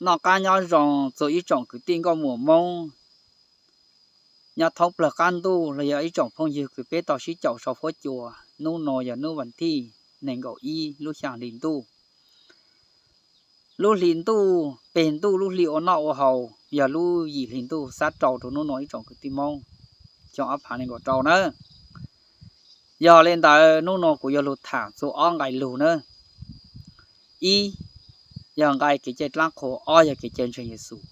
Noj qab nyob zoo txog ib tsoom kwv tij nkauj muam Hmoob nyob thoob plawg qab ntuj los yog ib tsoom phooj ywg kws peb tau sib caum sau fuab cua. Hnub no yog hnub vas thij nees nkaum ib lub xyaa hli ntuj. Lub hli ntuj peg ntuj lub hli ua noj ua haus yog lub yim hli ntuj xab rau rau hnub no ib tsoom kwv tij Hmoob, xyoo ob phav nees nkaum rau na. Yog le ntawd hnub no kuv yuav lug tham txug ob nqai lug na. Ib, yog nqai kev cai dlaab qhua, ob yog kev cai ntseeg Yexus.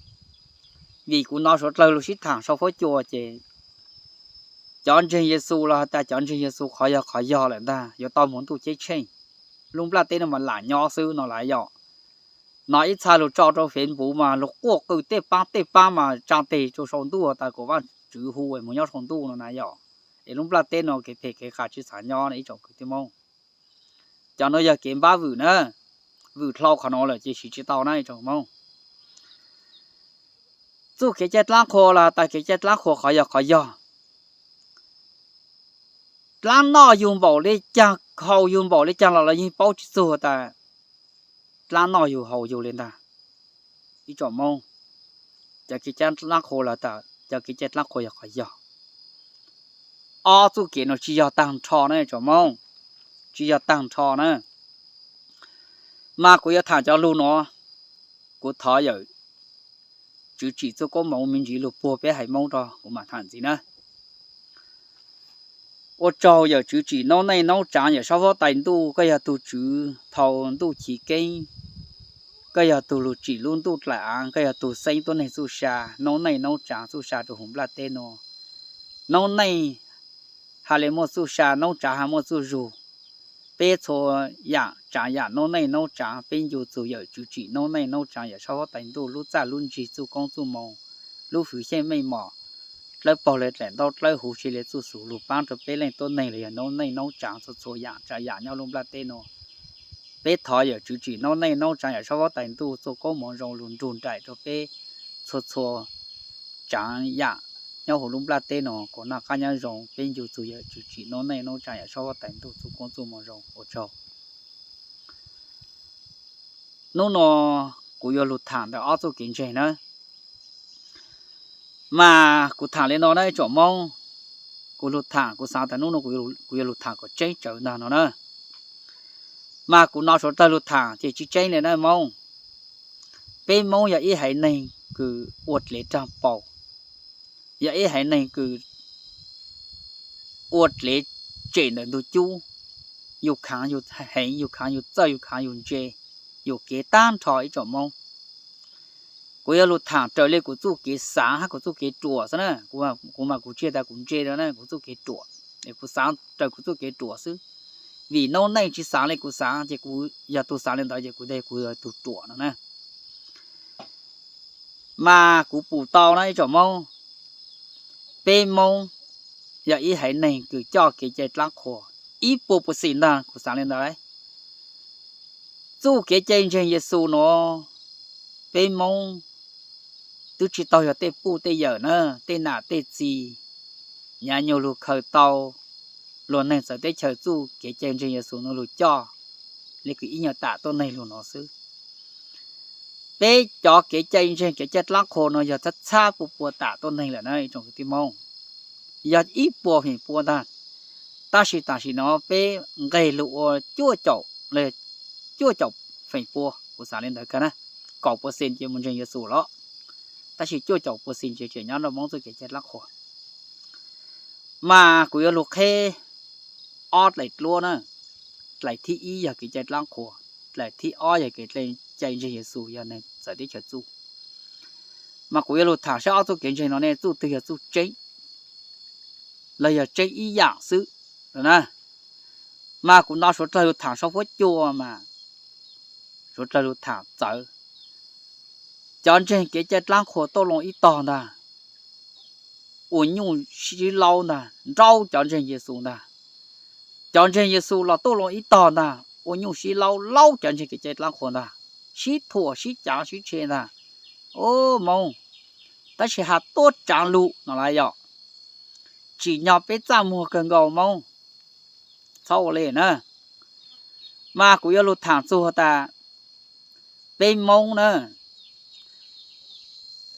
Vim kuv nov suav dlawg lug sib tham sau fuab cua ces cov ntseeg Yexus los has tas cov ntseeg Yexus qhov yog qhov yog lawm ntag, yuav tau moog ntuj ceeb tsheej, lub nplaj teb no mas lam nyob xwb no lawm yom. Nov ib txha lug tso rau Facebook mas lug quaj qw tej paab tej paab mas tsaa teg rua sau ntuj tas kuas Vaajtswv hu moog nyob sau ntuj no na yom. Es lub nplaj teb no kev phem kev qas tsi xaav nyob ib tsoom kwv tij Moob. Cov nuav yog kev npab vwm na, vwm dlhau qhov nuav lawm ces siv tsi tau na ib tsoom Moob. Txuj kev cai dlaab qhua los tas kev cai dlaab qhua qhov yog qhov yog. Dlaab noj yug npaum le caag, haus yug npaum le caag los lawv yeej paub tsi txug tas dlaab noj yug haus yug le ntag. Ib tsoom Moob, cov kev cai dlaab qhua los tas cov kev cai dlaab qhua yog qhov yog. Ob txuj kev nuav tsi yog taag nrho na tsoom Moob, tsi yog taag nrho na. Mas kuv yuav tham cov lug nuav, kuv thov yawm tswv tsim txuj koob moov me ntsis lug puag peb haiv Moob rau kuv mam tham ntxiv na. Ua tsaug yawm tswv tsim noob neej noob tsaav yawm sab huab tais ntuj, koj yog tug tswv thau ntuj chiv keeb, koj yog tug lug tsim lub ntuj dlaim aav, koj yog tug xeeb tuab neeg txuj sa noob neej noob tsaav txuj sa rua huv nplaj teb nuav. Noob neej has le muaj txuj sa, noob tsaav has muaj txuj zug. Peb txhua yaam tsaav yaam noob neej noob tsaav peb ncu txug yawm tswv tsim noob neej noob tsaav yawm sab huab tais ntuj lub txaj lub ntsig txuj koob txuj moov, lub hwv xyeej meej mom, dlawb paug le dlaim ntaub dlawb huv si le txuj xus lug paab rua peb leej tuab neeg los yog noob neej noob tsaav txhua txhua yaam tsaav yaam nyob lub nplaj teb nuav. Peb thov yawm tswv tsim noob neej noob tsaav yawm sab huab tais ntuj txuj koob moov zoo lug nrug nraim rua peb txhua txhua tsaav yaam nyob huv lub nplaj teb nuav kuas noj qab nyob zoo. Peb ncu txug yawm tswv tsim noob neej noob tsaav yawm sab huab tais ntuj txuj koob txuj moov zoo ua tsaug. Hnub nuav kuv yuav lug tham ntawm ob txuj kev ntseeg na. Mas kuv tham le nuav na ib tsoom Moob, kuv lug tham kuv xaav tas hnub nuav kuv yuav lug tham kom tseeb tsawv ntag no na. Mas kuv nov suav dlawg lug tham ces tsi tseeb le na Moob. Peb Moob yog ib haiv neeg kws ua dlev raag paus, yog ib haiv neeg kws ua dlev tsem ntawm ntug cub, yug khaav yug heev, yug khaav yug txawj, yug khaav yug ntse, yug kev taag nrho ib tsoom Moob. Kuv yuav lug tham raws le kuv txuj kev xaav hab kuv txuj kev ruam xwb na. Kuv mas kuv tsi has tas kuv ntse no na, kuv txuj kev ruam, kuv xaav raws kuv txuj kev ruam xwb. Vim noob neej tsi xaav le kuv xaav ces kuv yog tug xaav le ntawd ces kuv tas kuv yog tug ruam no na. Mas kuv pum tau na ib tsoom Moob, peb Moob yog ib haiv neeg kws coj kev cai dlaab qhua ib puas percent ntag, kuv xaav le ntawd. Txuj kev cai ntseeg Yexus nuav, peb Moob twb tsi tau yog tej puj tej yawm na, tej nam tej txiv, nyav nyuag lug khaws tau luag neeg txawv teb chaws txuj kev cai ntseeg Yexus nuav lug coj le kws ib nyuag tam tuab neeg lug nuav xwb. Peb cov kev cai ntseeg kev cai dlaab qhua nuav yog txhab txhab pua pua tam tuab neeg lawm na ib tsoom kwv tij Moob. Yog ib puas feem pua ntag, tab sis tam sim no peb nqeg lug ua cuaj caum, cuaj caum feem pua, kuv xaav le ntawd kawg na. Kaum percent ces mus ntseeg Yexus lawm, tab sis cuaj caum percent ces tseem nyob rau Moob txuj kev cai dlaab qhua. Mas kuv yuav lug qheb ob dlaim dluab na. Dlaim thib ib yog kev cai dlaab qhua, dlaim thib ob yog kev cai ntseeg Yexus yog neeg txawv teb chaws txuj. Mas kuv yuav lug tham saib ob txuj kev ntseeg no ne txuj twg yog txuj tseeb los yog tseeb ib yaam xwb na. Mas kuv nov suav dlawg lug tham sau fuab cua mas suav dlawg lug tham txawv. Cov ntseeg kev cai dlaab qhua tuaj loo ib tog ntag, ua nyuj sib laub ntag, nraub cov ntseeg Yexus ntag. Cov ntseeg Yexus los tuaj loo ib tog ntag, ua nyuj sib laub, laub cov ntseeg kev cai dlaab qhua ntag, sib thuam sib cav sib tshe ntag. Ub Moob, tab sis has tuab tsaav lug no lawm yom, tsim nyog peb txaj muag kawg nkaus Moob, txhob ua le na. Mas kuv yuav lug tham txug tas peb Moob na,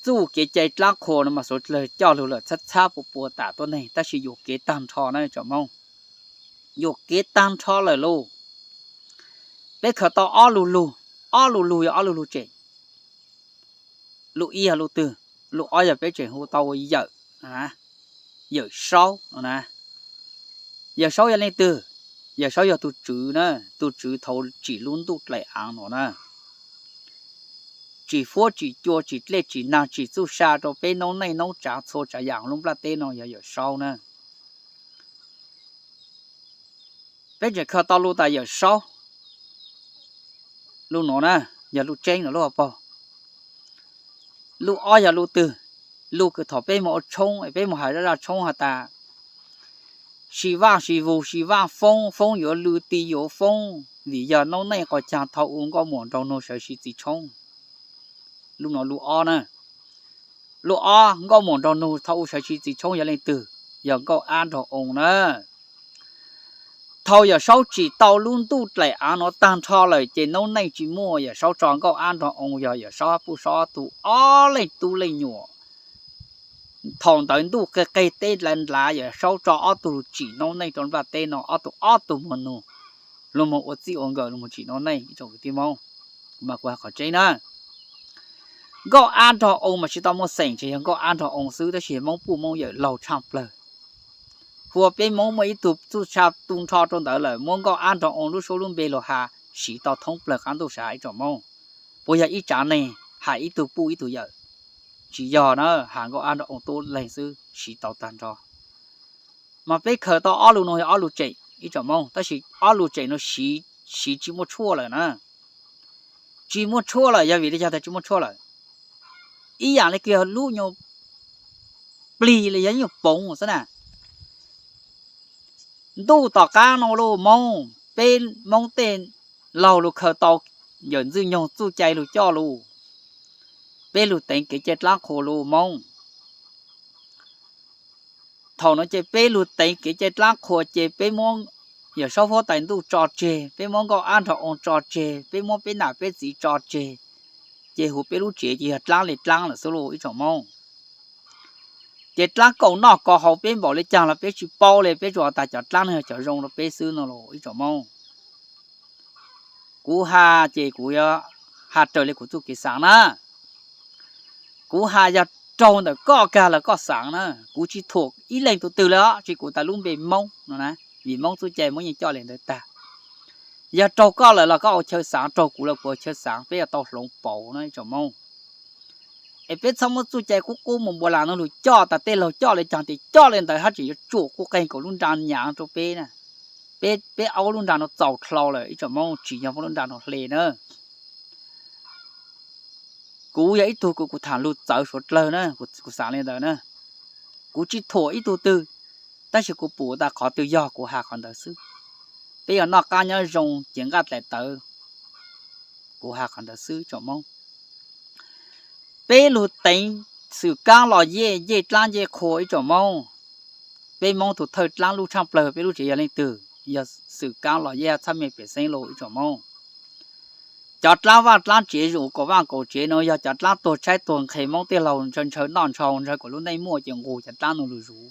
txuj kev cai dlaab qhua no mas suav dlawg coj lug lawm txhab txhab pua pua tam tuab neeg, tab sis yuam kev taag nrho na tsoom Moob. Yuam kev taag nrho lawm lauj. Peb khaws tau ob lu lug, ob lu lug yog ob lu lug tseem. Lu ib yog lu twg? Lu ob yog peb tseem hu tau ua Yawm, Yawm Saub no na. Yawm Saub yog leej twg? Yawm Saub yog tug tswv na, tug tswv thaud tsim lub ntuj dlaim aav no na. Tsim fuab tsim cua tsim dlej tsim naag tsim txuj sa rau peb noob neej noob tsaav txhua tsaav yaam lub nplaj teb no yog Yawm Saub na. Peb tseem khaws tau lu tas Yawm Saub. Lu nuav na, yog lu tseeb no lub hauv paug. Lu ob yog lu twg? Lu kws thaum peb moog ua tshoob es peb moog has zaj tshoob has tas, si vaaj si vug si vaaj foob, foob yuav lw ti yuav foob, vim yog noob neej quas caag thaus u nkauj muam nraug nug sawv siv txiv tshoob. Lu nuav lu ob na. Lu ob, nkauj muam nraug nug thaus u sawv siv txiv tshoob yog leej twg? Yog Nkauj Ab Nraug Oo na. Thaus Yawm Saub tsim tau lub ntuj dlaim aav nuav taag nrho lawm ces noob neej tsis muaj, Yawm Saub tso Nkauj Ab Nraug Oo yog Yawm Saub puj Saub ob tug ob leej tub leej nyuam. Thaus ntawd ntuj qig qig teb dlav dlav, Yawm Saub tso ob tug lug tsim noob neej rau nplaj teb no, ob tug ob tug moog nug, lug moog ua txij ua nkawm lug moog tsim noob neej ib tsoom kwv tij Moob. Mas kuv has qhov tseeb na, Nkauj Ab Nraug Oo mas tsis tau muaj xeem, tseem yog Nkauj Ab Nraug Oo xwb, tab sis Moob puj Moob yawm laug tshaj plawg. Hu ua peb Moob muaj ib tug txuj sa tu nrho rau ntawd lawm, muab Nkauj Ab Nraug Oo lub suab lub npe lug has siv tau thoob plawg qab ntuj sav ib tsoom Moob. Puas yog ib tsav neeg has ib tug puj ib tug yawm? Tsis yog na, has Nkauj Ab Nraug Oo tub leeg xwb siv tau tag nrho. Mas peb khaws tau ob lu nuav yog ob lu tseem ib tsoom Moob, tab sis ob lu tseem nuav siv tsis muaj tshuaj lawm na. Tsis muaj tshuaj lawm, yog vim li cas tas tsis muaj tshuaj lawm? Ib yaam le kws yog lub nyuag plig los yog nyuag poov xwb na. Ntuj tom qab no lauj Moob, peb Moob tej laug lug khaws tau yawm Ntxwg Nyoog txuj cai lug coj lug, peb lug teev kev cai dlaab qhua lauj Moob. Thaum no ces peb lug teev kev cai dlaab qhua ces peb muab Yawm Saub Huab Tais Ntuj tso tseg, peb muab Nkauj Ab Nraug Oo tso tseg, peb muab peb nam peb txiv tso tseg, ces hu peb lub tsev ces yog dlaab li dlaab lawm xwb lauj ib tsoom Moob. Ces dlaab kaum noj kov haus peb npaum li caag los peb tsis paub li, peb tsuas tas cov dlaab no yog cov zoo rau peb xwb no lauj ib tsoom Moob. Kuv has ces kuv yuav has raws li kuv txuj kev xaav na. Kuv has yog raug ntawm koj kag los koj xaav na, kuv tsis thuam ib leeg tug twg li os, tsis kuv tas lub npe Moob no na, vim Moob txuj cai Moob yeej coj li ntawd tag. Yog raug koj lawm los koj ua chaw xaav, raug kuv los kuv ua chaw xaav, peb yuav tau hloov pauv no ib tsoom Moob. Es peb txhob muab txuj cai qub qub mus npuav lam no lug coj tas tej laug coj li caag ces coj li ntawd hab tseem yuav tsuam kuj qeeg kom lub nra nyaav rau peb na. Peb, peb aub lub nra no txaus dlhau lawm ib tsoom Moob, tsis yog muab lub nra no hle na. Kuv yog ib tug kuv, kuv tham lug txawv suav dlawg na, kuv xaav li ntawd na. Kuv tsis thuam ib tug twg, tab sis kuv pum tas qhov twg yog kuv has qhov ntawd xwb. Peb yuav noj qab nyob zoo cev nqaj dlaim tawv, kuv has qhov ntawd xwb tsoom Moob. Peb lug teev xwm kaab los yej, yej dlaab yej qhua ib tsoom Moob. Peb Moob tug thawj dlaab lub tshaaj plawg peb lub tsev yog leej twg? Yog xwm kaab los yej txhab me pem xeeb lauj ib tsoom Moob. Cov dlaab vaaj dlaab tsev zuj kaum vaaj kaum tsev no yog cov dlaab tuag tshaib tuag nqhis Moob tej laug ntshaw ntshaw noj ntshaw ntshaw kom lub neej muaj ces nqug cov dlaab no lug zuv.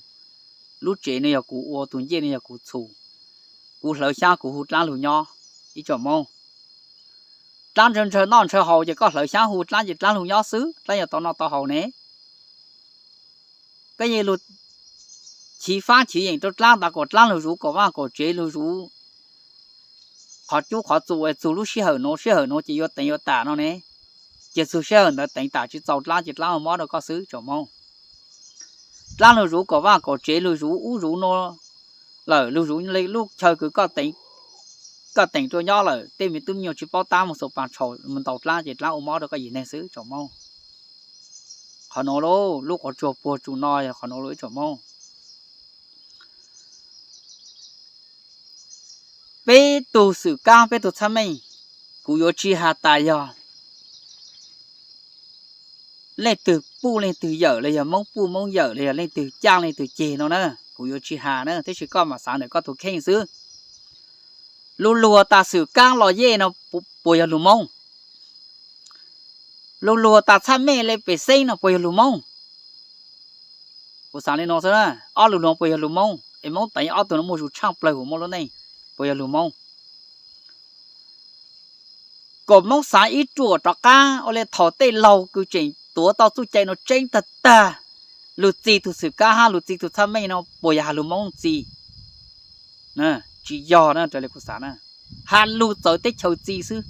Lub tsev no yog kuv ua, tug ncej no yog kuv txhum. Kuv hlawv xyaab kuv hu dlaab lug nyob ib tsoom Moob. Dlaab ntshaw ntshaw noj ntshaw haus ces koj hlawv xyaab hu dlaab ces dlaab lug nyob xwb, dlaab yuav tau noj tau haus ne. Koj yeej lug chiv faab chiv yeem rau dlaab tas kom dlaab lug zuv kaum vaaj kaum tsev, lug zuv qhov cub qhov txus es txug lub sij hawm nuav, sij hawm nuav ces yuav teev yuav tam no ne. Ces txug sij hawm ntawd teev tam tsis txaus dlaab ces dlaab ua mob rau koj xwb tsoom Moob. Dlaab lug zuv kaum vaaj kaum tsev, lug zuv ub zuv nuav lawm, lug zuv lub chaw kws koj teev rua nyob lawm, tej me tub me nyuam tsis paub tab moog xuas paas tshaum moog ntaus dlaab ces dlaab ua mob rau koj yim neeg xwb tsoom Moob. Qhov nuav lauj, lub quav tsuag puag tsuj no yog qhov nuav lauj ib tsoom Moob. Peb tug xwm kaab peb tug txhab meej, kuv yuav tsi has tas yog leej twg puj leej twg yawm los yog Moob puj Moob yawm los yog leej twg caaj leej twg ceg no na, kuv yuav tsi has na, tab sis koj mam xaav ntawm koj tug kheej xwb. Lug luag tas xwm kaab los yej no puas yog lug Moob? Lug lug tas txhaj mej le pem xeeb no puas yog lug Moob? Kuv xaav le nuav xwb na, ob lug lug puas yog lug Moob? Es Moob teev ob tug no muaj zug tshaaj plawg huv Moob lub neej, puas yog lug Moob? Kom Moob xaav ib ruam rov qaab ua le thaum tej laug kws tseem tuav tau txuj cai nuav tseeb tag tag, lug txi tug Xwm Kaab hab lug txi tug txhaj mej no puas yog has lug Moob txi? Tsis yog na, raws le kuv xaav na, has lug txawv teb chaws txi xwb.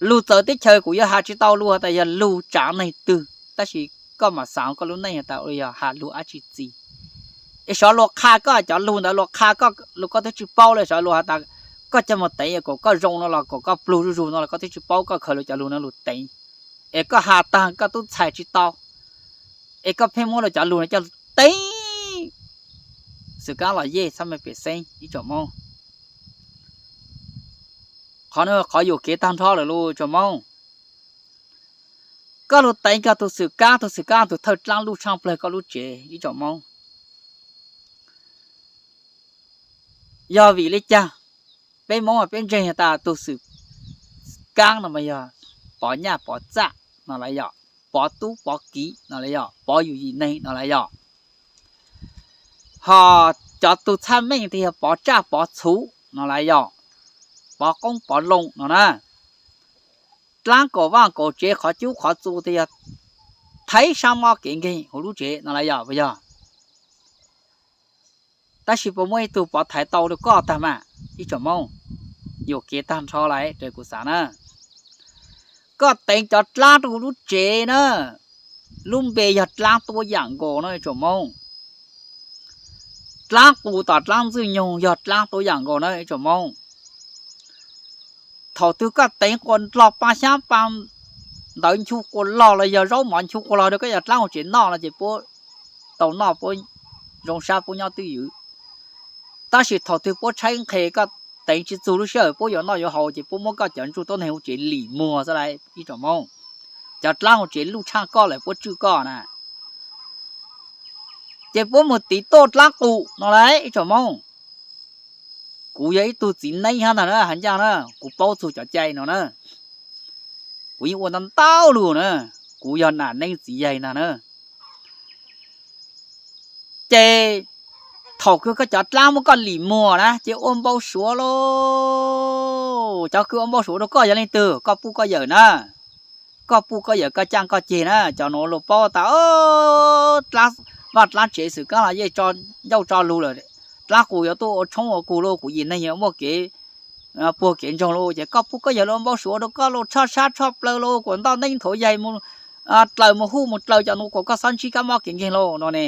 Lug txawv teb chaws kuv yuav has tsis tau lug has tas yog lug tsaav neeg twg, tab sis koj mam xaav koj lub neej has tas yog has lug dab tsi txi. Es sawv luag qha koj cov lug ntawd, luag qha koj lug koj twb tsis paub le, sawv luag has tas koj coj moog teev kom koj zoo no los kom koj pluag zuj zug no los koj twb tsis paub, koj khaws luag cov lug no lug teev, es koj has taag koj tub txhais tsis tau, es koj pheej muab luag cov lug no coj lug teev. Xwm Kaab los yej txhaj mej pem xeeb ib tsoom Moob. Qhov no qhov yuam kev tag nrho lawm lauj tsoom Moob. Koj lug teev kag tug Xwm Kaab, tug Xwm Kaab tug thawj dlaab luj tshaaj plawg koj lub tsev ib tsoom Moob. Yog vim le caag? Peb Moob mas peb ntseeg has tas tug Xwm Kaab no mas yog Pov Nyaj Pov Txaj no las yom, Pov Tub Pov Kiv no las yom, Pov Yus Yim Neeg no las yom. Ho cov tug txhaj mej tes yog Pov Tsaj Pov Txhuv no las yom, Pov Qoob Pov Loo no na. Dlaab kaum vaaj kaum tsev qhov cub qhov txu tes yog thaiv sab mob kev nkeeg huv lub tsev no las yom, puas yog? Tab sis puas muaj ib tug pov thaiv tau rau koj tag mas ib tsoom Moob? Yuam kev tag nrho lawm raws kuv xav na. Koj teev cov dlaab rau huv lub tsev na, lub npe yog dlaab tuab yaam nkaus na ib tsoom Moob. Dlaab qus tom dlaab ntxwj nyoog yog dlaab tuab yaam nkaus na ib tsoom Moob. Thaum twg koj teev quas log paa xyaab paa ntawv nchu quas log los yog zaub mov nchu quas log rau koj cov dlaab hauv tsev noj no ces puab tau noj, puab zoo sab, puab nyob twj ywm. Tab sis thaum twg puab tshaib nqhe koj teev tsis txug lub sij hawm puab yuav noj yuav haus ces puab muab koj cov ntsuj tuab neeg hauv tsev lim muag xwb lauj ib tsoom Moob. Cov dlaab hauv tsev luj tshaaj koj lawm puab tswj koj na. Ces puab mus tiv tuaj dlaab qus no lauj ib tsoom Moob. Kuv yog ib tug txiv neeb hab ntag na, has ncaaj na, kuv paub txug cov cai no na. Kuv yeej ua ntau ntau lug na, kuv yog nam neeb txiv yaig ntag na. Ces thaum kws koj cov dlaab muab koj lim muag na ces ua npau suav lauj. Cov kws ua npau suav rau koj yog leej twg? Koj puj koj yawm na. Koj puj koj yawm koj caaj koj ceg na, cov nuav luag paub tas dlaab vaj dlaab tsev Xwm Kaab los yeej tso ncauj tso lug lawm, dlaab qus yuav tuaj ua tshoob ua kug lauj, kuv yim neeg yuav muaj kev puag kev ntsoog lauj, ces koj puj koj yawm los npau suav rau koj lauj, tshoj sab tshoj plawg lauj, kuas ntoj neeb nthuav yaig mus dlaws mus huj mus dlaws cov nuav kuas koj xob ntsib kab mob kev nkeeg lauj no ne.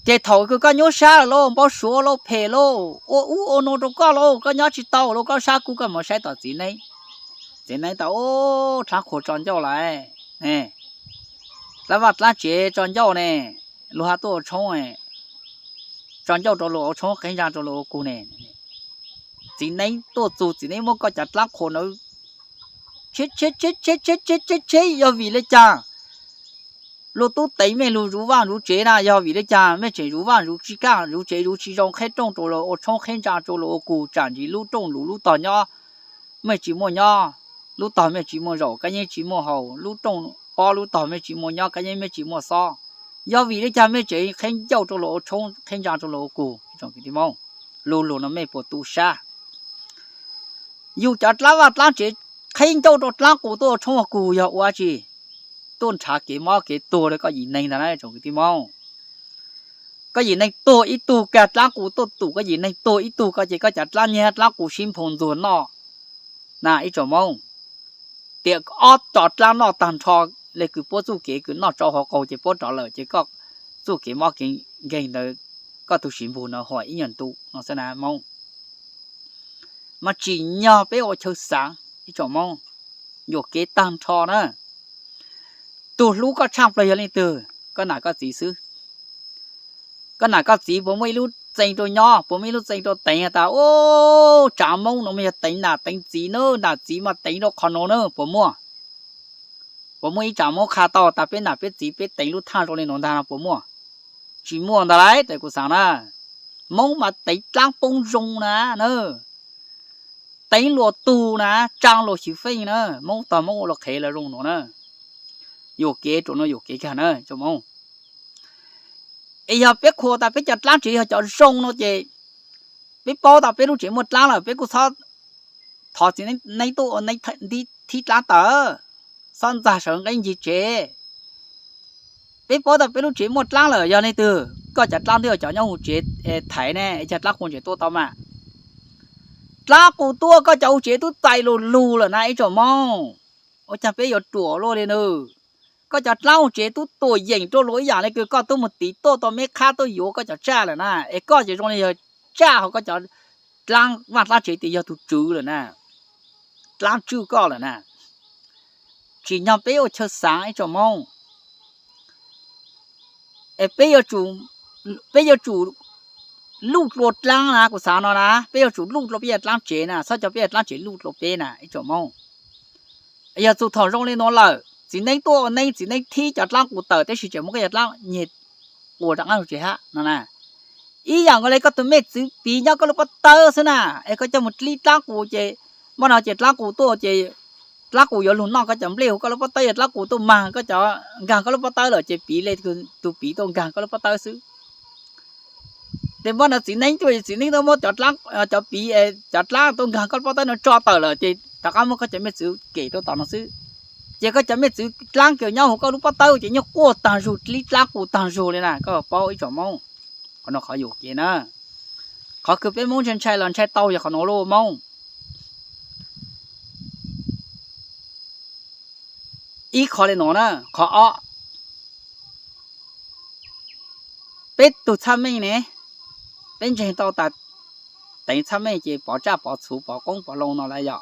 Ces thaum kws koj nyuaj sab lawm lauj, npau suav lauj, phem lauj, ua ub ua nuav rau koj lauj, koj nyob tsis tau lauj, koj sab kub koj mus saib tom txiv neeb. Txiv neeb tas dlaab qus tso ncauj lawm, dlaab vaj dlaab tsev tso ncauj ne, luag has tuaj ua tshoob, tso ncauj rau luag ua tshoob, qeeb ntsaa rau luag ua kug ne. Txiv neeb tuaj txug txiv neeb muab koj cov dlaab qus na tseb tseb tseb tseb tseb tseb tseb, yog vim le caag? Luag tub teev mej lug zuv vaj zuv tsev na, yog vim le caag mej tseem zuv vaj zuv tsis kaj, zuv tsev zuv tsis zoo, qheb rooj rau luag ua tshoob, qheb ntsaa rau luag ua kug, tsam ntsis lub rooj lug lub tog nyob mej tsis muaj nyob, lub tog mej tsis muaj zaum, kab yeeb tsis muaj haus, lub rooj pob lub tog mej tsis muaj nyob, kab yeeb mej tsis muaj xob. Yog vim le caag mej tseem qheb ncauj rau luag ua tshoob, qheb ntsaa rau luag ua kug? Lug lug no mej puas tu sab? Yug cov dlaab vaj dlaab tsev qheb ncauj rau dlaab qus tuaj ua tshoob ua kug yog ua dlaab tsi? Tuaj nrhav kev mob kev tuag rau koj yim neeg ntag na tsoom kwv tij Moob. Koj yim neeg tuag ib tug, kag dlaab qus tuaj tum koj yim neeg tuag ib tug, koj ces koj cov dlaab nyiag dlaab qus sib nphoo ntxuag noj na ib tsoom Moob. Tiam ob tso dlaab noj tag nrho, le kws puab txuj kev kws noj tsau haus qaug ces puab rov lawm ces koj txuj kev mob kev nkeeg ntawd koj tug siv npug no huam ib nyuag ntu no xwb na Moob. Mas tsim nyog peb ua chaw xaav ib tsoom Moob, yuam kev tag nrho na. Tug hlub koj tshaaj plawg yog leej twg? Koj nam koj txiv xwb. Koj nam koj txiv puas muaj ib lub txee rau nyob, puas muaj ib lub txee rau teev has tas, u, tsaav Moob no mas yog teev nam teev txiv na, nam txiv mas teev rau qhov nuav na, puas muaj? Puas muaj ib tsaav Moob qha tau tas peb nam peb txiv peb teev lub thaaj zoo li nuav ntag no puas muaj? Tsis muaj ntag lauj, tas kuv xaav na. Moob mas teev dlaab poob zoo na na. teev luag tug na, tsaa luag xyw feej na, Moob tog Moob ua luag qhev lawm zoo nuav na. Yuam kev, ruam nuav yuam kev kag na tsoom Moob. Es yog peb qhuas tas peb cov dlaab tsev yog cov zoo no ces peb paub tas peb lub tsev muaj dlaab lawm peb kuj txhob thov txiv neeb tuaj ua neeb thib dlaab tawm, txhob ntxag sawv nqeeb ncig tsev. Peb paub tas peb lub tsev muaj dlaab lawm yog leej twg, koj cov dlaab twb yog cov nyob huv tsev thaiv ne, es cov dlaab qus tseem tuaj tau mas. Dlaab qus tuaj koj cov huv tsev tub txais lug lug lawm na ib tsoom Moob. Ua caag peb yuav ruam luaj li nws? Koj cov dlaab huv tsev tub tuam yeem rua luag ib yaam le kws koj tub mus tiv tuaj tau meb qhab tuaj yuav koj cov tsaj lawm na, es koj ces zoo li yog tsaj hauv koj cov dlaab vaj dlaab tsev tias yog tug tswv lawm na, dlaab tswj koj lawm na. Tsim nyog peb ua chaw xaav ib tsoom Moob. Es peb yuav tsum luj dlua dlaab na, kuv xaav no na, peb yuav tsum luj dlua peb cov dlaab tsev na, txhob coj peb cov dlaab tsev luj dlua peb na ib tsoom Moob. Yog txug thaum zoo li nuav lawm, txiv neeb tuaj ua neeb, txiv neeb thib cov dlaab qus tawm, tab sis tseem muab koj cov dlaab nyeg ua rov qaab lug tsev hab no na. Ib yaam nkaus le koj tug mej txwv piv nyob koj lub pob tawb xwb na, es koj coj mus dlib dlaab qus ces, muaj no ces dlaab qus tuaj ces dlaab qus yuav lug noj koj cov nplej huv koj lub pob tawb, yog dlaab qus tuaj mag koj cov, nkaag koj lub pob tawb lawm ces piv le tug piv tuaj nkaag koj lub pob tawb xwb. Ces muab no txiv neeb tuaj, txiv neeb tuaj muab cov piv, cov dlaab tuaj nkaag koj lub pob tawb no tso tawm lawm ces rov qaab muab koj cov mej txwv kem rau tom no xwb. Ces koj cov mej txwv dlaab kws nyob huv koj lub pob tawb ces nyuaj quaj taag zug, dlib dlaab qus taag zug li na, koj paub ib tsoom Moob. Qhov no qhov yuam kev na. Qhov kws peb Moob ntshai ntshai los ntshai tau yog qhov nuav lauj Moob. Ib qho li nuav na, qhov ob, peb tug txhaj meej ne, peb ntseeg tau tas teev txhaj meej ces pov tsaj pov txhuv pov qoob pov loo no lawm yom.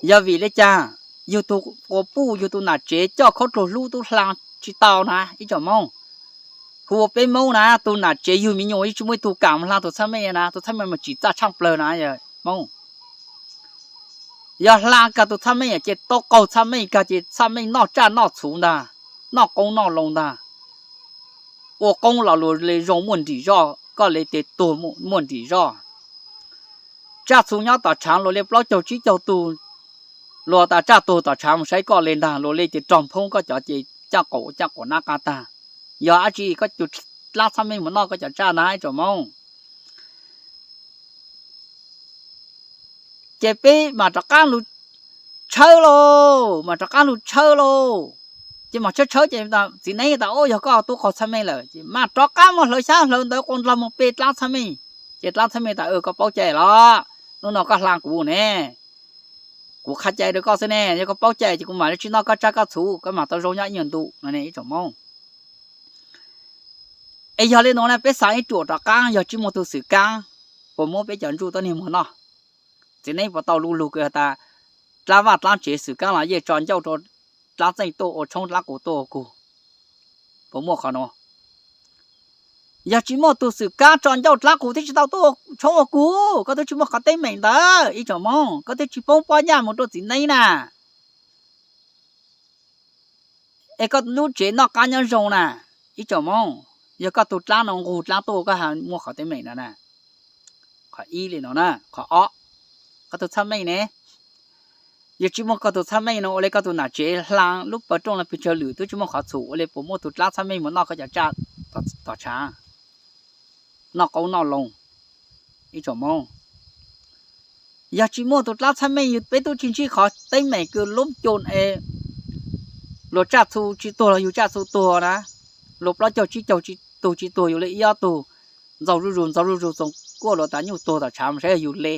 Yog vim le caag? Yug tug quas puj, yug tug nam tsev coj khaub dluag hlub tub hla tsi tau na ib tsoom Moob. Hu ua peb Moob na, tug nam tsev yug me nyuam yeej tsi muaj ib tug kam hla tug txhaj meej na, tug txhaj meej mas tsim txaj tshaaj plawg na Moob. Yog hla kag tug txhaj meej ces tau qaug txhaj meej kag ces txhaj meej noj tsaj noj txhuv ntag, noj qoob noj loo ntag. Ua qoob los luag le zoo muaj nrim zoj, koj le tes tuag muaj nrim zoj. Tsaj txhu nyob tom tshaav luag le plaub caug tsib caug tug, luag tas tsaj tuag tom tshaav mus saib koj le ntag, luag le ces rog nphoob koj cov ces caj qaum caj qaum nab qab tag. Yog dab tsi koj tus dlaab txhaj meej mus noj koj cov tsaj ntag ib tsoom Moob. Ces peb mam rov qab lug tshawb lauj, mam rov qab lug tshawb lauj. Ces mam tshawb tshawb ces txiv neeb tas, Ub, yog koj tub qaug txhaj meej lawm. Ces mam rov qab muab hlawv xyab hlawv ntawv quas nrog moog pe dlaab txhaj meej. Ces dlaab txhaj meej tas, Koj paub cai los, hnub no koj hla kuv ne, kuv qha cai rau koj xwb ne, yog koj paub cai ces kuv mam le tsi noj koj tsaj koj txhuv, koj mam tau zoo nyob ib nyuag ntu no ne ib tsoom Moob. Es yog le nuav na peb xaav ib ruam rov qaab, yog tsi muaj tug xwm kaab puas muab peb cov ntsuj tuab neeg muag noj? Txiv neeb puas tau lu lug kws has tas dlaab vaj dlaab tsev xwm kaab los yeej tso ncauj rau dlaab txeej tuaj ua tshoob, dlaab qus tuaj ua kug? Puas muaj qhov nuav? Yog tsi muaj tug xwm kaab tso ncauj, dlaab qus twb tsi tau tuaj ua tshoob ua kug, koj twb tsi muaj qhov teeb meem ntawd ib tsoom Moob, koj twb tsi poob pob nyaj moog rua txiv neeb na. Es koj lub tsev noj qaab nyob zoo na ib tsoom Moob, yog koj tug dlaab no nqug dlaab tuaj koj ha muaj qhov teeb meem no na. Qhov ib li no na, qhov ob, koj tug txhaj meej ne, yog tsi muaj koj tug txhaj meej no ua le koj tug nam tsev hla lub pawg rooj no pes tsawg lwm twb tsi muaj qhov txhum ua le puas muaj tug dlaab txhaj meej mus noj koj cov tsaj tom tshaav, noj qoob noj loo ib tsoom Moob. Yog tsi muaj tug dlaab txhaj meej yug peb tub tsi ntsib qhov teeb meem kws lub co e luag tsaj txhu tsi tuag los yug tsaj txhu tuag na, luag plaub caug tsib caug tug tsi tuag yug le ib ob tug, ntxaug zuj zug ntxaug zuj zug txoos kuaj luag tas nyuj tuag tom tshaav mus saib yog yug le.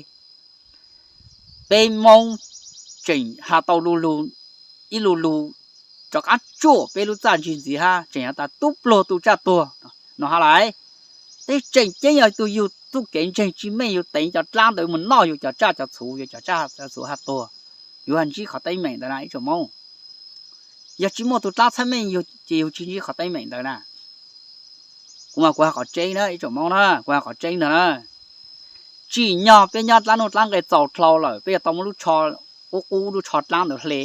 Peb Moob tseem has tau lu lug, ib lu lug rov qaab tsuam peb lub txaj ntsig ntxiv hab tseem has tas tub pluag tu tsaj tuag no hab lais. Tab tseem ceeb yog tug yug txuj kev ntseeg tsi meej, yug teev cov dlaab ntawd mus noj yug cov tsaj cov txhuv, yug cov tsaj cov txhuv ha tuag, yug ha ntsib qhov teeb meem ntawd na ib tsoom Moob. Yog tsi muaj tug dlaab txhaj meej ces yug tsi ntsib qhov teeb meem ntawd na. Kuv mas kuv has qhov tseeb na ib tsoom Moob na, kuv has qhov tseeb ntag na. Tsim nyog peb nyob dlaab nuj dlaab nqe txaus dlhau lawm peb yuav tau muab lub tsho qub qub lub tsho dlaab ntawd hle,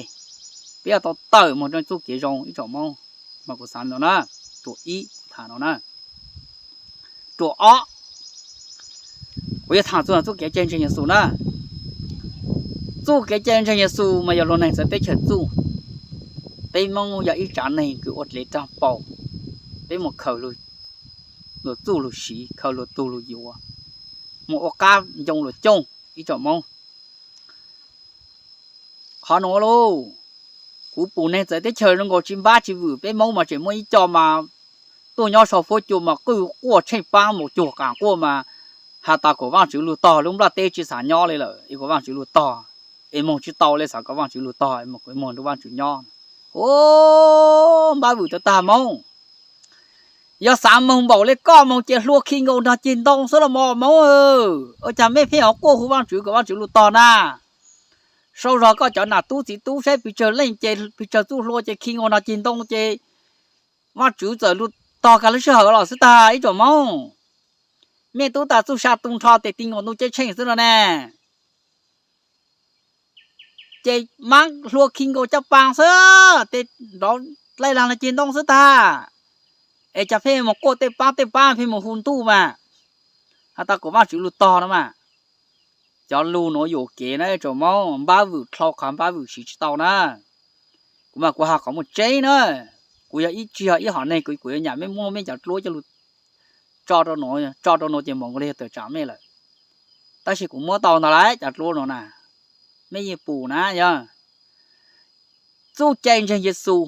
peb yuav tau tawm moog rua txuj kev zoo ib tsoom Moob. Mas kuv xaav no na, ruam ib kuv tham no na. Ruam ob, kuv yuav tham txug txuj kev cai ntseeg Yexus na. Txuj kev cai ntseeg Yexus mas yog luag neeg txawv teb chaws txuj. Peb Hmoob yog ib tsav neeg kws ua dlev raug paus, peb mus khaws luag txuj luag siv, khaws luag tug luag yuav, mus ua qab ncoo luag cooj ib tsoom Hmoob. Qhov nuav lauj, kuv pum neeg txawv teb chaws zoo nkaus tsis npab tsis vwm, peb Hmoob mas tseem muaj ib co mas tuaj nyob sau fuab cua mas qwj quaj tsheej paab mus cuag qaam quaj mas has tas kom Vaajtswv lug tog lub nplaj teb tsis xav nyob li lawm es kom Vaajtswv lug tog, es moog tsis tau li xav kom Vaajtswv lug tog es moog rua Vaajtswv nyob. Ub, npab vwm tag tag Hmoob. Yog xav moog npaum le koj moog ces hlua khi nkaus nrog ceg ntoo xwb los mas Hmoob. Ua caag mej pheej ho quaj hu Vaajtswv kom Vaajtswv lug tog na? Sau zog koj cov nam tub txiv tub saib pes tsawg leej ces pes tsawg txuj hlua ces khi nkaus nrog ceg ntoo ces Vaajtswv txawm lug tog kag lub sij hawm los xwb tag ib tsoom Hmoob. Mej tub tas txuj sa tu nrho tes ti nkaus ntuj ceeb tsheej xwb no ne. Ces maab hlua khi nkaus caj paa xwb, tes nrov dlaij laag nrog ceg ntoo xwb tag. Es cov pheej mus quaj tej paab tej paab pheej mus hu ntuj mas has tas kom Vaajtswv lug tog no mas. Cov lug nuav yuam kev na tsoom Moob, npab vwm dlhau qhov npab vwm siv tsis tau na. Kuv mas kuv has qhov muaj tseeb na. Kuv yog ib tsi yog ib hom neeg kuv yuav nyam mej muab mej cov dluab coj lug tso rau nuav, tso rau nuav ces npaum nkaus li yog tawm tsam mej lawm. Tab sis kuv muab tau ntag lauj cov dluab nuav na, mej yeej pum na yog. Txuj cai ntseeg Yexus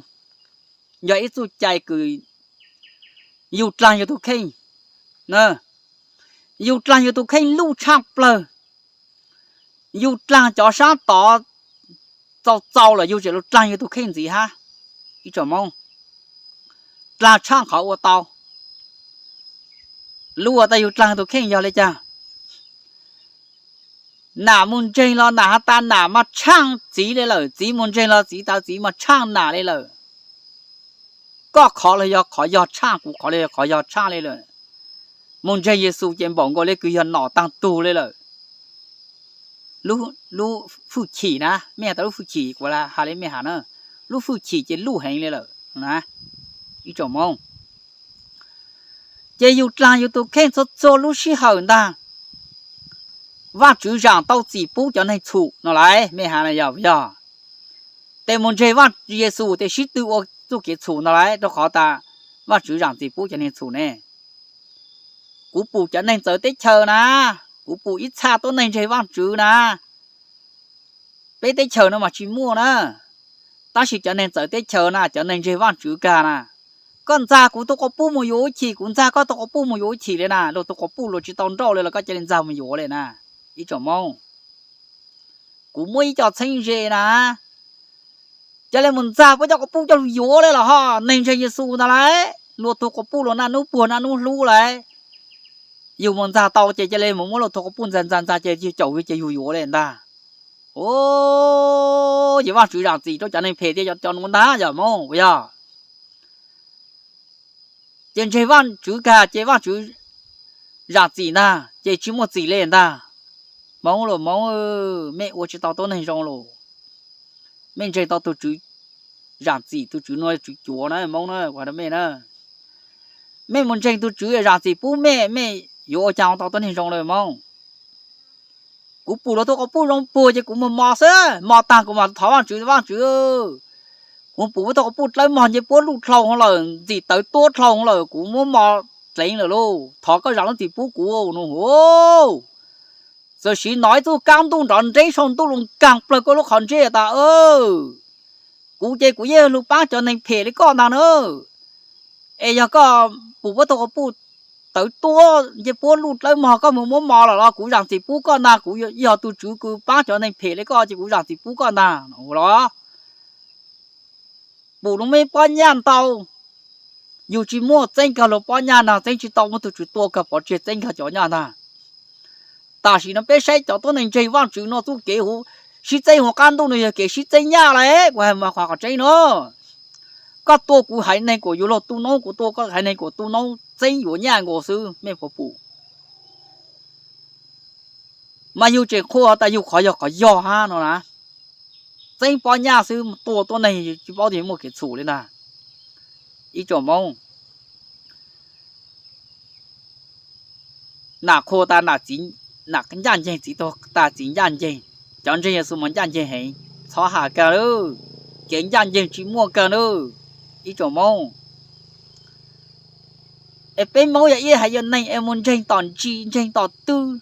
yog ib txuj cai kws yug dlaag yug tug kheej, yug dlaag yug tug kheej luj tshaaj plawg, yug dlaag cov saab tod txaus txaus lawm yug tseem lug dlaag yug tug kheej ntxiv hab. Ib tsoom Moob, dlaag tshaaj qhov ua tau. Lub uas tas yug dlaag tug kheej yog li cas? Nam mus ntseeg los nam has tas nam mas tshaaj txiv li lawm, txiv mus ntseeg los txiv tas txiv mas tshaaj nam li lawm. Koj qhov los yog qhov yog tshaaj, kuv qhov los yog qhov yog tshaaj li lawm. Mus ntseeg Yexus ces npaum nkaus li kws yog nom taag tug li lawm. Lub fwj chim na, mej has tas lub fwj chim, kuv has li mej has na, lub fwj chim ces luj heev li lawm na. Ib tsoom Moob, ces yug dlaag yug tug kheej txhua txhua lub sij hawm ntag. Vaajtswv zaam tau txim pub cov neeg txhum no lauj, mej has na yog puas yog? Tes mus ntseeg Vaaj Yexus tes sib tw ua txuj kev txhum no lauj, rau qhov tas Vaajtswv zaam txim pub cov neeg txhum ne. Kuv pum cov neeg txawv teb chaws na, kuv pum ib txha tuab neeg ntseeg Vaajtswv na. Peb teb chaws no mas tsis muaj na, tab sis cov neeg txawv teb chaws na, cov neeg ntseeg Vaajtswv kag na. Koj ntxag kuv tug quas puj mus yuav ib chim, kuv ntxag koj tug quas puj mus yuav ib chim li na, luag tug quas puj luag tsis tau nrauj li los koj ca li ntxag mus yuav li na. Ib tsoom Moob, kuv muaj ib co txheeb ze na, ca li mus ntxag puab cov quas puj coj lug yuav li los ho, neeg ntseeg Yexus ntag lauj, luag tug quas puj luag naj nub puag naj nub hlub lauj. Yug mus ntxag tau ces ca li mus muab luag tug quas puj ntxag ntxag ntxag ces yug caum yug ces yug yuav li ntag. Ub, ces Vaajtswv zaam txim rau cov neeg phem thiab cov nuav ntag yog Moob puas yog? Ces ntseeg Vaajtswv kag ces Vaajtswv zaam txim ntag ces tsis muaj txim li ntag. Moob los Moob, mej ua tsis tau tuab neeg zoo los. Mej ntseeg tau tug tswv zaam txim, tug tswv nuav tswv cuav na Moob na, kuv has rau mej na. Mej mus ntseeg tug tswv zaam txim pub mej, mej yuav ua caag tau tuab neeg zoo li Moob? Kuv pum luag tug quas puj zoo puag ces kuv mus mos xwb, mos taag kuv mam thov Vaajtswv, Vaajtswv, kuv pum puab tug quas puj dlawb mog nce puab luj dlhau lawm, ntxim tawv tuab dlhau lawm, kuv muab mos dleev lawm lauj, thov koj zaam lub txim pub kuv no. Txawm siv nov ib txuj kaab ntuj nrov nreeb sau ntuj lug kaag plawg koj lub qhov ntsej tas, kuv ces kuv yeej lug paab cov neeg phem li koj ntag na. Es yog koj pum puab tug quas puj tawv tuab nce puab luj dlawb mog koj mus muab mos lawm los kuv zaam txim pub koj ntag, kuv yog tug tswv kws paab cov neeg phem li koj ces kuv zaam txim pub koj ntag los. Pum lub mej pob nyaj ntau, yug tsis muaj txeeb kag luag pob nyaj ntag, txeeb tsis tau muab tug tswv tua kag pov tseg, txeeb kag cov nyaj ntag. Tam sim no peb saib cov tuab neeg ntseeg Vaajtswv no txuj kev huv, sib txeeb huv qaab ntuj no yog kev sib txeeb nyaj lauj, kuv has mas qhov tseeb no. Koj tua kuv haiv neeg kuas yuav luag tu noob, kuv tua koj haiv neeg kuas tu noob, txeeb yuav nyaj nkaus xwb, mej puas pum? Mas yug tseem qhuas tas yug qhov yog qhov yog hab no na. Txeeb pob nyaj xwb tua tuab neeg tsis paub tias muaj kev txhum li ntag. Ib tsoom Moob, nam qhuas tas nam ncaj nceeg, txiv tuag tas txiv ncaj nceeg. Cov ntseeg Yexus mas ncaj nceeg heev, txhob has kawg lawm, kev ncaj nceeg tsis muaj kawg nawb ib tsoom Hmoob. Es peb Hmoob yog ib haiv yuav neeg es mus ntseeg tom ntsis ntseeg tom twg,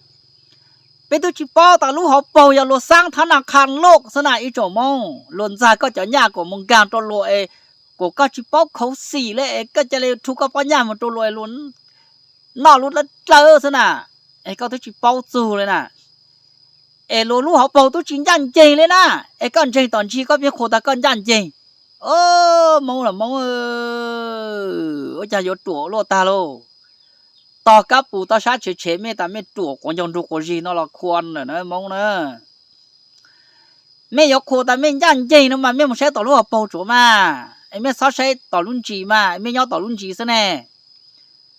peb twb tsis paub tas lub hauv paug yog luag xaab thav na qha loj xwb na ib tsoom Hmoob. Luag ntxag koj cov nyaj kom mus nkag rau luag es kom koj tsis paub khauv xim li es koj ca li rhu koj pob nyaj mus rau luag es luag noj lub dlawb dlawb xwb na, es koj twb tsis paub txug li na. Es luag lub hauv paug twb tsis ncaj nceeg li na, es koj ntseeg tom ntsis koj pheej qhuas tas koj ncaj nceeg. Hmoob los Hmoob, ua cas yuav ruam luaj tag lauj. Tog kab pus toj sab tshev tshev mej tas mej ruam quav ncaug nrug quas zig no los khua lawm na Hmoob na. Mej yuav qhuas tas mej ncaj nceeg no mas mej mus saib tom lub hauv paug tsuav mas, es mej txhob saib tom lub ntsis mas, mej nyob tom lub ntsis xwb ne.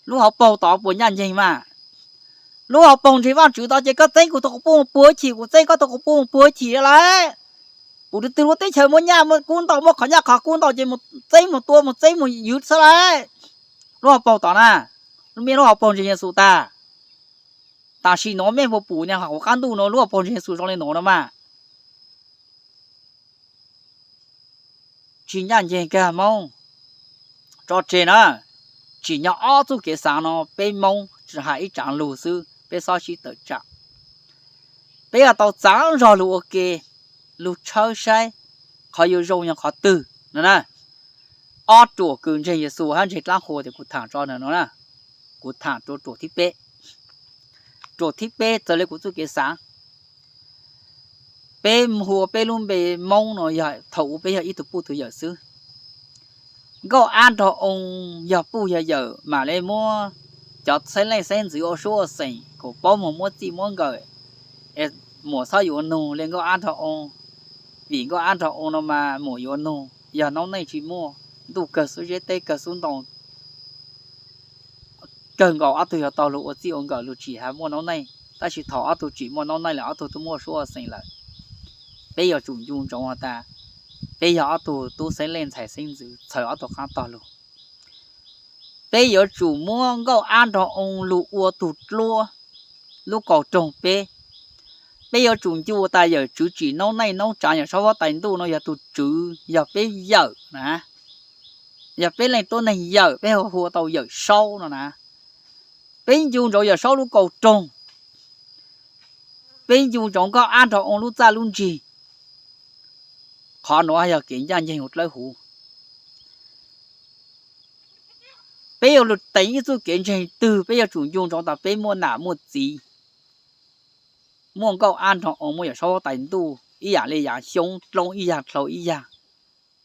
Lub hauv paug tod puas ncaj nceeg mas? Lub hauv paug ntseeg Vajtswv tod ces koj txeeb kuv tus quas puj puag chim, kuv txeeb koj tus quas puj puag chim lawm. Pum twg twg lub teb chaws muaj nyaj kub ntau, muaj qhov nyaj qhov kub ntau ces mus txeeb mus tua mus txeeb mus ywv xwb lawm. Lub hauv paug tod na, lub mej lub hauv paug ntseeg Yexus tag. Tam sim nuav mej puas pum niag hauv qab ntuj nuav lub hauv paug ntseeg Yexus zoo li nuav no mas? Tsis ncaj nceeg kag Hmoob. Tso tseg na, tsim nyog ob txuj kev xaav no peb Hmoob tsis has ib tsaav lug xwb, peb xob sib tawm tsaam. Peb yuav tau txaav zog lug ua ke, lug tshawb saib qhov yuav zoo yog qhov twg no na. Ob ruam kws ntseeg Yexus hab ntseeg dlaab qhua tes kuv thaam tso no na. Kuv thaam rua ruam thib peb. Ruam thib peb txawm le kuv txuj kev xaav. Peb hu ua peb lub npe Moob no yog thaum ub peb yog ib tug puj tug yawm xwb. Nkauj Ab Nrog Oo yog puj yog yawm mam le muab cov xeeb leej xeeb ntxwv ua suab ua xeem kom paub moog muab txij muab nkawm, es muam txhob yuav nug le Nkauj Ab Nrog Oo, vim Nkauj Ab Nrog Oo no mas muam yuav nug yog noob neej tsis muaj, ntuj kawg xub zeb teb kawg xub ntoo, kawg nkaus ob tug yuav tau lug ua txij ua nkawm lug tsim has muaj noob neej, tab sis thaum ob tug tsim muaj noob neej lawm ob tug tub muaj suab ua xeem lawm. Peb yuav tsum ncu ntsoov has tas peb yog ob tug tub xeeb leej ntxhais xeeb ntxwv txhawm ob tug qaab tog lug. Peb yuav tsum muab Nkauj Ab Nrog Oo lug ua tug dluab lub kaus roog peb. Peb yuav tsum ncu tas yawm tswv tsim noob neej noob tsaav Yawm Saub Huab Tais Ntuj no yog tug tswv, yog peb yawm na, yog peb leej tuab neeg yawm, peb hu ua tau Yawm Saub no na. Peb ncu ntsoov Yawm Saub lub kaus roog, peb ncu ntsoov Nkauj Ab Nrog Oo lub txaj lub ntsig. Qhov nuav yog kev ncaj nceeg huv dlawb huv. Peb yuav lug teev ib txuj kev ntseeg twg peb yuav tsum ncu ntsoov tas peb muaj nam muaj txiv, muaj Nkauj Ab Nrog Oo, muaj Yawm Saub Huab Tais Ntuj ib yaam le yaam, xyoob dloob ib yaam, dlhau ib yaam.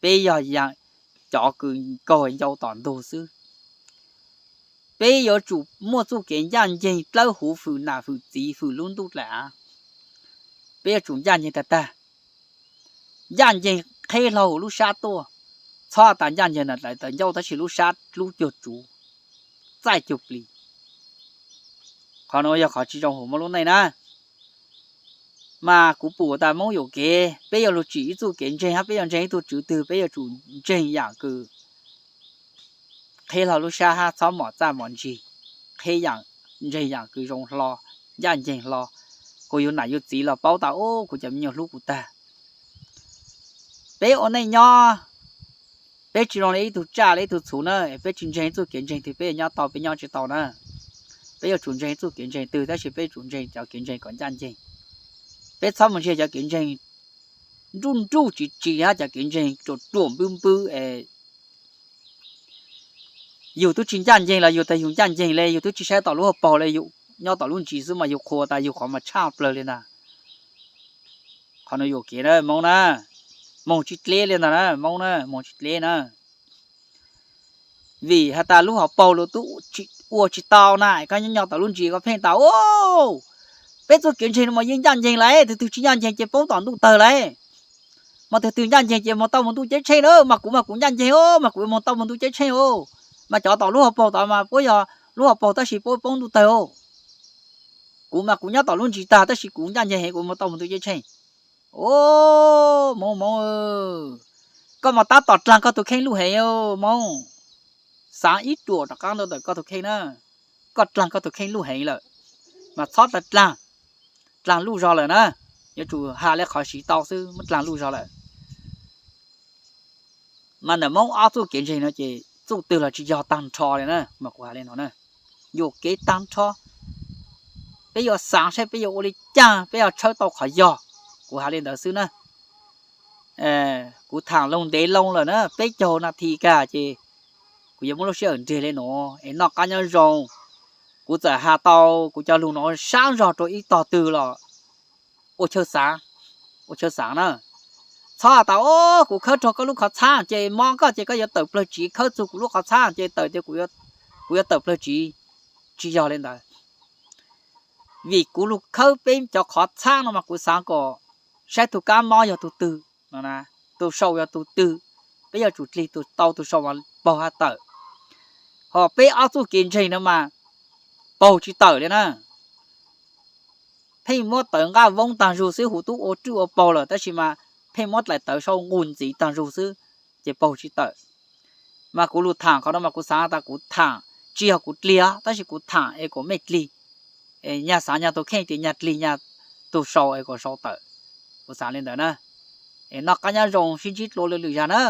Peb yog cov kws kaug ncau tom ntug xwb. Peb yuav tsum muaj txuj kev ncaj nceeg dlawb huv fwm nam fwm txiv fwm lub ntuj dlaim av. Peb yuav tsum ncaj nceeg tag tag. Ncaj nceeg qheb hlo huv lub sab tuaj, txhob tas ncaj nceeg nam dlaim tawv ncauj tab sis lub sab dlub cuag tsuv, txaij cuag plis. Qhov nuav yog qhov tsis zoo huv muaj lub neej na. Mas kuv pum tas Moob yuam kev, peb yuav lug tsim ib txuj kev ntseeg hab peb yuav ntseeg ib tug tswv twg peb yuav tsum ntseeg yaam kws qheb hlo lub sab hab txhob mom txaj mom ntsig, qheb yaam, ntseeg yaam kws zoo hlo, ncaj nceeg hlo, kuas yug nam yug txiv los paub tas ub kuv cov me nyuam hlub kuv tag. Peb ua neej nyob, peb tsis zoo le ib tug tsaj le ib tug txhuv na, peb tsis ntseeg ib txuj kev ntseeg twg peb yuav nyob tau peb nyob tsis tau na. Peb yuav tsum ntseeg ib txuj kev ntseeg twg tab sis peb tsum ntseeg cov kev ntseeg kom ncaj nceeg. Peb txhob mus ntseeg cov kev ntseeg nruj nruj tsis tsis hab cov kev ntseeg ruam ruam npwb npwb es yug twb tsis ncaj nceeg los yug tas yug ncaj nceeg le, yug twb tsis saib tom lub hauv paug le, yug nyob tom lub ntsis xwb mas yug qhuas tas yug qhov mas tshaj plawg li ntag. Qhov nuav yuam kev na Moob na, moog tsis dleb li ntag na Moob na, moog tsis dleb na. Vim has tas lub hauv paug lug tub ua tsis tau na, koj nyob nyob tom lub ntsis koj pheej tas ub, peb txuj kev ntseeg no mas yeej ncaj nceeg lawm, tug twg tsis ncaj nceeg ces poob tom ntuj tawg lawm. Mas tug twg ncaj nceeg ces moog tau moog ntuj ceeb tsheej na, mas kuv mas kuv ncaj nceeg os, mas kuv moog tau moog ntuj ceeb tsheej os. Mas cov tom lub hauv paug tod mas puab yog lub hauv paug tab sis puab poob ntuj tawg os. Kuv mas kuv nyob tom lub ntsis tag tab sis kuv ncaj nceeg heev kuv moog tau moog ntuj ceeb tsheej. Ub, Moob Moob, koj mas tab tom dlaag koj tug kheej luj heev Moob. Xaav ib ruam rov qaab ntawm koj tug kheej na. Koj dlaag koj tug kheej luj heev lawm, mas txhob dlaag, dlaag luj zog lawm na. yuav tsum has li qhov siv tau xwb, muab dlaag luj zog lawm. Mas ntawm Moob ob txuj kev ntseeg no ces txuj twg los tsis yog taag nrho li na, mas kuv has li no na. Yuam kev taag nrho, peb yuav xaav saib peb yuav ua li caag peb yuav tshawb tau qhov yog. Kuv has li ntawd xwb na. Kuv thaam lug ntev loo lawm na, peb caug nas this kag ces kuv yuav muab lub sij hawm nreg li no es noj qab nyob zoo. Kuv txawm has tau kuv cov lug no sab zog rua ib tog twg los ua chaw xaav, ua chaw xaav na. Txhob has tas, o, kuv khawb raug koj lub qhov txhab ces mob koj ces koj yuav tawm plawg tsiv, khawb txug kuv lub qhov txhab ces tawm tias kuv yuav tawm plawg tsiv. Tsis yog li ntawd. Vim kuv lug khawb peb cov qhov txhab no mas kuv xaav kom saib tug kab mob yog tug twg, tug sau yog tug twg, peb yuav tsum dlig tau tug sau mas paug hab tawm. Ho peb ob txuj kev ntseeg no mas paug tsis tawm li na. Pheej muab tawv nqaj voob taag zug xwb, huv tub ua rwj ua paug lawm tab sis mas pheej muab dlaim tawv sau nqus ntxiv taag zug xwb ces paug tsis tawm. Mas kuv lug thaam qhov no mas kuv xaav tas kuv thaam tsis yog kuv dlig, tab sis kuv thaam es kom mej dlig. Nyag xaav nyag tug kheej tias nyag dlig nyag tug sau es kom sau tawm. Kuv xaav li ntawd na. Es noj qab nyob zoo, sib ntsib dlua lwm yam na.